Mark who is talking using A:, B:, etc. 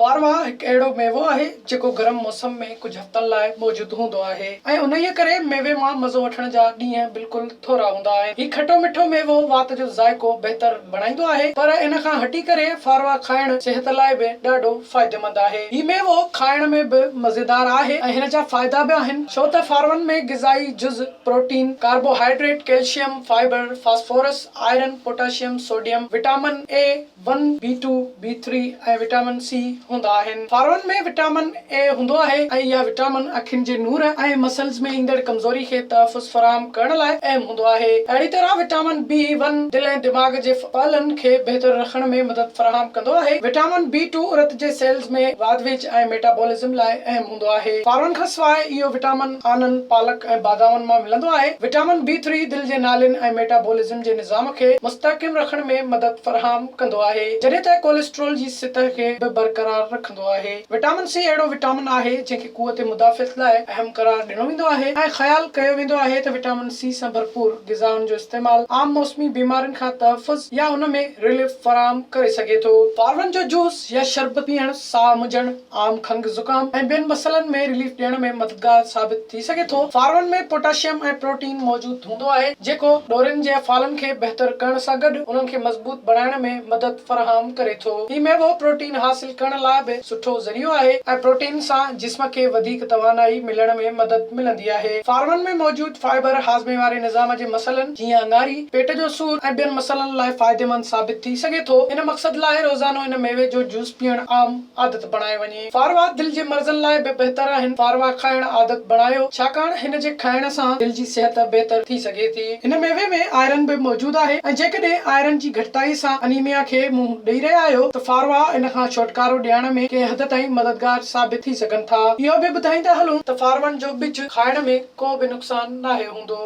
A: پاروا هڪ اهڙو ميوو آهي جيڪو گرم موسم ۾ ڪجهه هفتن لاء موجود هوندو آهي ۽ انهيء ڪري ميوي مان مزو وٺڻ جا ڏينهن بلڪل ٿورا هوندا آهن. هي کٽو مٺو ميوو وات جو ذائقو بهتر بڻائيندو آهي پر ان کان هٽي ڪري فاروا کائڻ صحت لاء به ڏاڍو فائديمند آهي. هي ميوو کائڻ ۾ به مزيدار آهي ۽ هن جا فائدا به آهن ڇو ته فارون ۾ غذائي جز protein, carbohydrate, calcium, fibre, phosphorus, iron, potassium, sodium, vitamin A, one, B two, B three ۽ vitamin C هوندا آهن. فارون ۾ وٽامن اي هوندو آهي ۽ اها وٽامن اکين جي نور ۽ مسلز ۾ ايندڙ ڪمزوري کي تحفظ فراهم ڪرڻ لاء اهم هوندو آهي. اهڙي طرح وٽامن بي ون دل ۽ دماغ جي فعلن کي بهتر رکڻ ۾ مدد فراهم ڪندو آهي. وٽامن بي ٽو رت جي سيلز ۾ واڌ ويجهه ۽ ميٽابولزم لاء اهم هوندو آهي. فارون کان سواء اهو وٽامن آنن، پالڪ ۽ بادامن مان ملندو آهي. وٽامن بي ٿري دل جي نالين ۽ ميٽابولزم جي نظام کي مستحڪم رکڻ ۾ مدد فراهم ڪندو آهي، جڏهن ته ڪوليسٽرول جي سطح کي به برقرار رکندو آهي. وٽامن سي اهڙو وٽامن آهي، جنهن کي قوت مدافعت لاء اهم قرار ڏنو ويندو آهي ۽ خيال ڪيو ويندو آهي ته وٽامن سي سان ڀرپور غذائن جو استعمال عام موسمي بيمارين کان تحفظ يا ان ۾ رليف فراهم ڪري سگهي ٿو. فارون جو جوس يا شربت پيئڻ ساهه منجهڻ، عام کنگهه زڪام ۽ ٻين مسئلن ۾ رليف ڏيڻ ۾ مددگار ثابت ٿي سگهي ٿو. فارون ۾ پوٽاشيم ۽ پروٽين موجود هوندو آهي، جيڪو ڏورين جي افعالن کي بهتر ڪرڻ سان گڏ انهن کي مضبوط بڻائڻ ۾ مدد فراهم ڪري ٿو. هي ميوو پروٽين حاصل ڪرڻ لاء به سٺو ذريعو آهي ۽ پروٽين سان جسم کي وڌيڪ توانائي ملڻ ۾ مدد ملندي آهي. فارون ۾ موجود فائبر هاضمي واري نظام جي مسئلن جيئن اڱاري، پيٽ جو سور ۽ ٻين مسئلن لاء فائديمند ثابت ٿي سگهي ٿو. ان مقصد لاء روزانو ان ميوي جو جوس پيئڻ عام عادت بڻائي وڃي. فاروا دل جي مرضن لاء به بهتر آهن. فاروا کائڻ عادت بڻايو ڇاڪاڻ هن جي کائڻ سان دل جي صحت بهتر ٿي سگهي ٿي. هن ميوي ۾ آئرن به موجود آهي ۽ جيڪڏهن آئرن جي گهٽتائي سان انيميا کي منهن ڏئي رهيا آهيو ته فاروا ان کان ڇوٽڪارو ڏيارڻ ۾ ڪنهن حد تائين مددگار ثابت ٿي سگهن ٿا. اهو به ٻڌائيندا هلون ته فارون جو ٻج کائڻ ۾ ڪو به نقصان ناهي هوندو.